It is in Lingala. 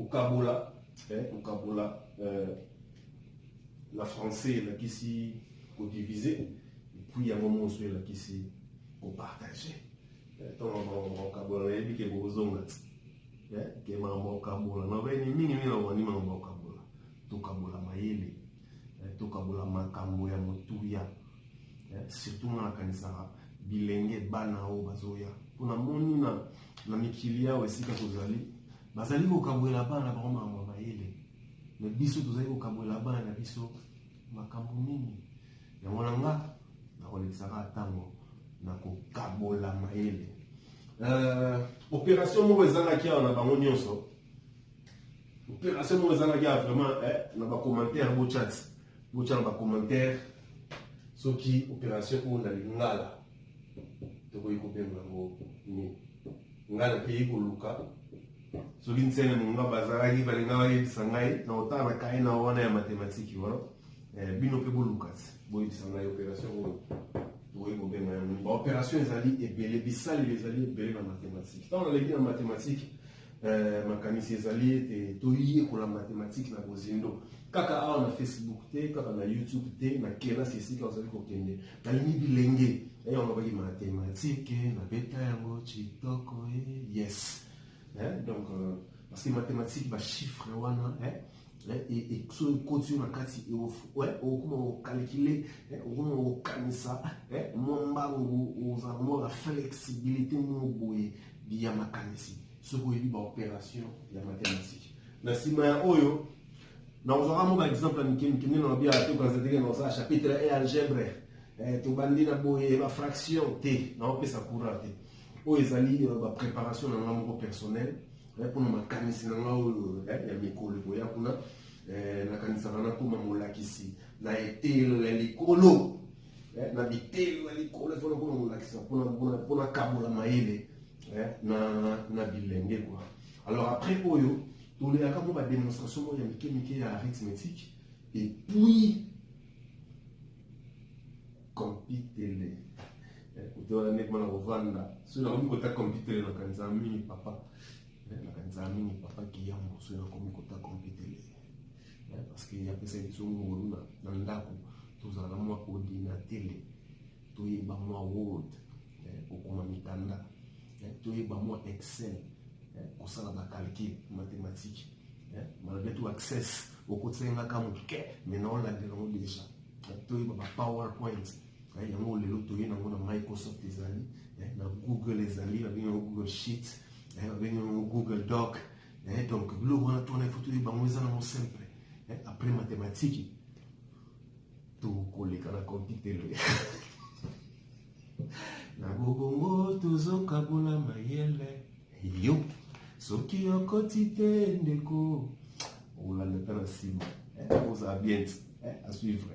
Kokabola, kokabola na français elakisi kodiviser, et puis yango mosusu elakisi kopartager. Ntango bakokabola, nayebi ke bokozonga ti ke makambo kokabola nabeni mingimingi na bandi makambo ya kokabola. Tokabola mayele, tokabola makambo ya motuya. Surtout nga nakanisaka bilenge, bana oyo bazoya, mpona moni na mikili awa esika tozali, bazali kokabolela bana na bango makambo ya mayele, mais biso tozali kokabolela bana na biso makambo nini? Yango na nga nakolekisaka ntango na kokabola mayele. Opération moko ezangaki awa na bango nyonso, opération moko ezangaki awa vraiment, na bacommentaire bochat, botya na bacommentaire soki opération oyo na lingala tokoki kobenga yango nini. Ngai nakei koluka soki ntsene monga bazalaki balinga bayebisa ngai na kotala na kaye na wana ya mathématique wana. Bino mpe boluka ti boyebisa ngai opération oyo tokoki kobenga yango nini. Baopération ezali ebele, bisaleli ezali ebele na mathématique. Ntango naleki na mathématique, makanisi ezali ete toyekola mathématique na bozindo, kaka awa na Facebook te, kaka na YouTube te, na kelasi esika ozali kokende. Nalingi bilenge yango baki mathématique nabeta yango kitoko. Yes, donc parce que mathématique, bachiffre wana, so ekoti yo na kati, okoma kocalculer, okoma kokanisa mwa mbangu, ozala mwa ba flexibilité moko boye ya makanisi soki oyebi baopération ya mathématique. Na nsima ya oyo nakozwaka mo baexemple ya mike mike nde nalobi awa te. Okanisa teke naosala chapitre e algèbre, tobandi na boye bafraction te, naopesa courant te. Oyo ezali bapréparation na nga moko personnel mpona makanisi na nga oyo ya mikolo ekoya kuna. Nakanisaka nakóma molakisi na etelo ya likolo, na bitelo ya likolo efo nakóma molakisi mpona kabola mayele na bilenge quoi. Alors après oyo toleyaka mo badémonstration moko ya mike mike ya arithmétique et puis compitele kote wana ndenge mana kovanda. Soki nakomi kota compitele, nakanisaka mingi papa, nakanisaka mingi papa Kiyambo. Soki nakomi kota compitele, parce que apesaki biso ngolu na ndako tozala na mwa ordinateur, toyeba mwa Word, kokoma mikanda, toyeba mwa Excel, kosala bacalcul mathématique. Malgré tout, Access okotisaki moke, mais naolandela yango déjà. Toyeba ba PowerPoint, yango lelo toye nango na Microsoft, ezali na Google, ezali babengi yango Google Sheet, babengi yango Google Doc. Donc biloko wana to wana ifo toyeba yango, eza nango simple. Après mathématique, tokoleka na computer. Na bobongo tozokabola mayele. Yo soki okoti te, ndeko, olanda ta na nsima. Ozala bien à suivre.